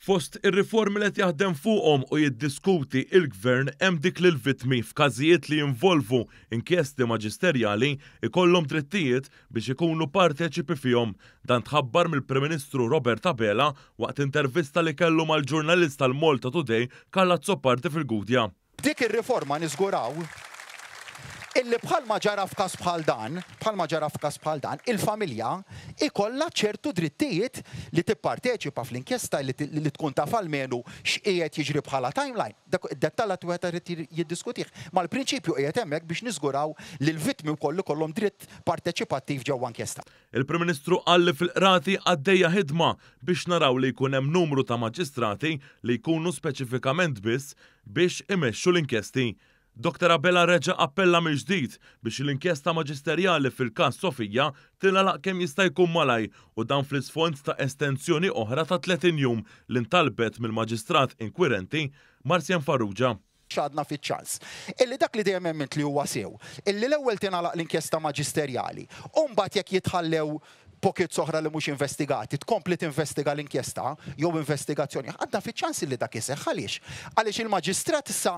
Fost ir-riformi li qed jaħdem fuqhom u jiddiskuti il-Gvern hemm dik li l-vittmi f'każijiet li jinvolvu inkjesti maġisterjali jkollhom drittijiet biex ikunu parteċipi fihom. Dan tħabbar mill-Prim Ministru Robert Abela waqt intervista li kellu mal-ġurnalist tal-Malta Today Karl Azzopardi fil-Gudja. B'dik ir-riforma niżguraw illi bħalma ġara f'każ bħal dan, bħalma ġara f'każ bħal dan, il-familja ikollha ċertu drittijiet li tipparteċipa fl-inkjesta, li tkun taf almenu x'qiegħed jiġri bħala timeline. Dak id-dettall għad wieħed irid jiddiskutih. Ma l-prinċipju qiegħed hemmhekk biex niżguraw li l-vittmi wkoll ikollhom dritt parteċipattiv ġewwa inkjesta. Il-Prim Ministru qal li fil-Qrati għaddejja ħidma biex naraw li jkun hemm numru ta' maġistrati li jkunu speċifikament biss biex imexxu l-inkjesti. Dottor Abela reġa' appella mill-ġdid biex l-inkjesta maġisterjali fil-każ Sofia tingħalaq kemm jista' jkun malajr u dan fl-isfond ta' estensjoni oħra ta' 30 jum li ntalbet mill-Maġistrat inkwirenti Marcienne Farrugia. X'għadna fiċ-ċans. Illi dak li dejjem emmint li huwa sew, illi l-ewwel tingħalaq l-inkjesta maġisterjali, u mbagħad jekk jitħallew pockets oħra li mhux investigati, tkompli tinvestiga l-inkjesta jew investigazzjoni. Għadna fiċ-ċans illi dak iseħħ. Għaliex? Għaliex il-maġistrat issa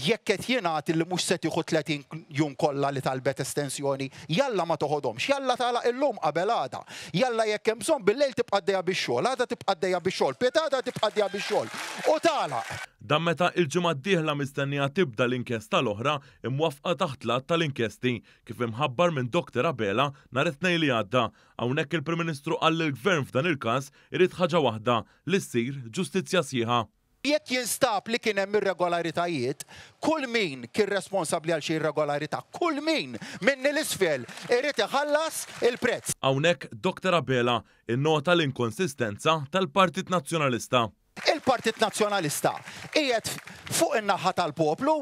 jekk qed jingħad illi mhux se tieħu 30 jum kollha li talbet estensjoni, jalla ma toħodhomx, jalla tagħlaq illum qabel għada. Jalla jekk hemm bżonn bil-lejl tibqa' għaddejja bix-xogħol, għada tibqa' għaddejja bix-xogħol, pitgħada tibqa' għaddejja bix-xogħol u tagħlaq. Dan meta il-ġimgħa d-dieħla mistennija tibda l-inkjesta l-oħra imwaffqa taħt l-Att tal-Inkjesti, kif imħabbar minn Doctor Abela nhar it-Tnejn li għadda. Hawnhekk il-Prim Ministru qal li l-Gvern f'dan il-każ irid ħaġa waħda, li ssir ġustizzja sħiħa. Jekk jinstab li kien hemm irregolaritajiet, kull min kien responsabbli għal xi irregolarità, kull min, minni 'l isfel, irid iħallas il-prezz. Hawnhekk Doctor Abela innota l-inkonsistenza tal-Partit Nazzjonalista. Il-Partit Nazzjonalista qiegħed fuq in-naħa tal-poplu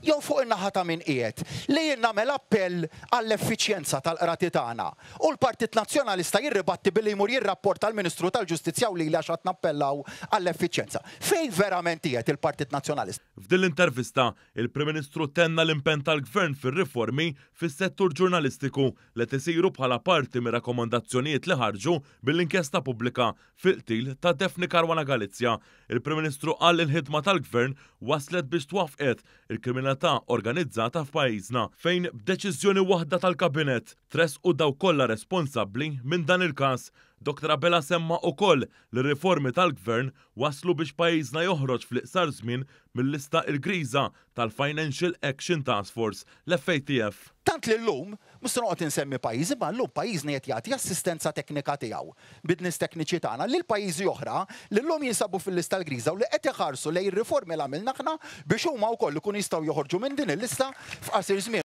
jew fuq in-naħa ta' min qiegħed? Li jien nagħmel appell għall-effiċjenza tal-qrati tagħna u l-Partit Nazzjonalista jirribatti billi jmur jirrapporta l-Ministru tal-Ġustizzja u lili għax qed nappellaw għall-effiċjenza. Fejn verament qiegħed il-Partit Nazzjonalista? F'din l-intervista, il-Prim Ministru tenna l-impenn tal-Gvern fir-riformi fis-settur ġurnalistiku li qed isiru bħala parti mir-rakkomandazzjonijiet li ħarġu mill-inkjesta pubblika fil-qtil ta' Daphne Caruana Galizia. Il-Prim Ministru qal li l-ħidma tal-Gvern wasslet biex twaffqet il-kriminalità organizzata f'pajjiżna, fejn b'deċiżjoni waħda tal-Kabinett tressqu dawk kollha responsabbli minn dan il-każ. Dottor Abela semma ukoll li r-riformi tal-Gvern wasslu biex pajjiżna joħroġ fl-iqsar żmien mil-lista l-griża tal-Financial Action Task Force, l-FATF. Tant li llum, mhux se noqgħod insemmi pajjiżi, imma llum pajjiżna qed jagħti assistenza teknika tiegħu, bid-nies tekniċi tagħna, lil pajjiżi oħra li llum jinsabu fil-lista l-griża u li qed iħarsu lejn ir-riformi li għamilna aħna biex huma wkoll ikunu jistgħu joħorġu minn din il-lista f'qasir żmien.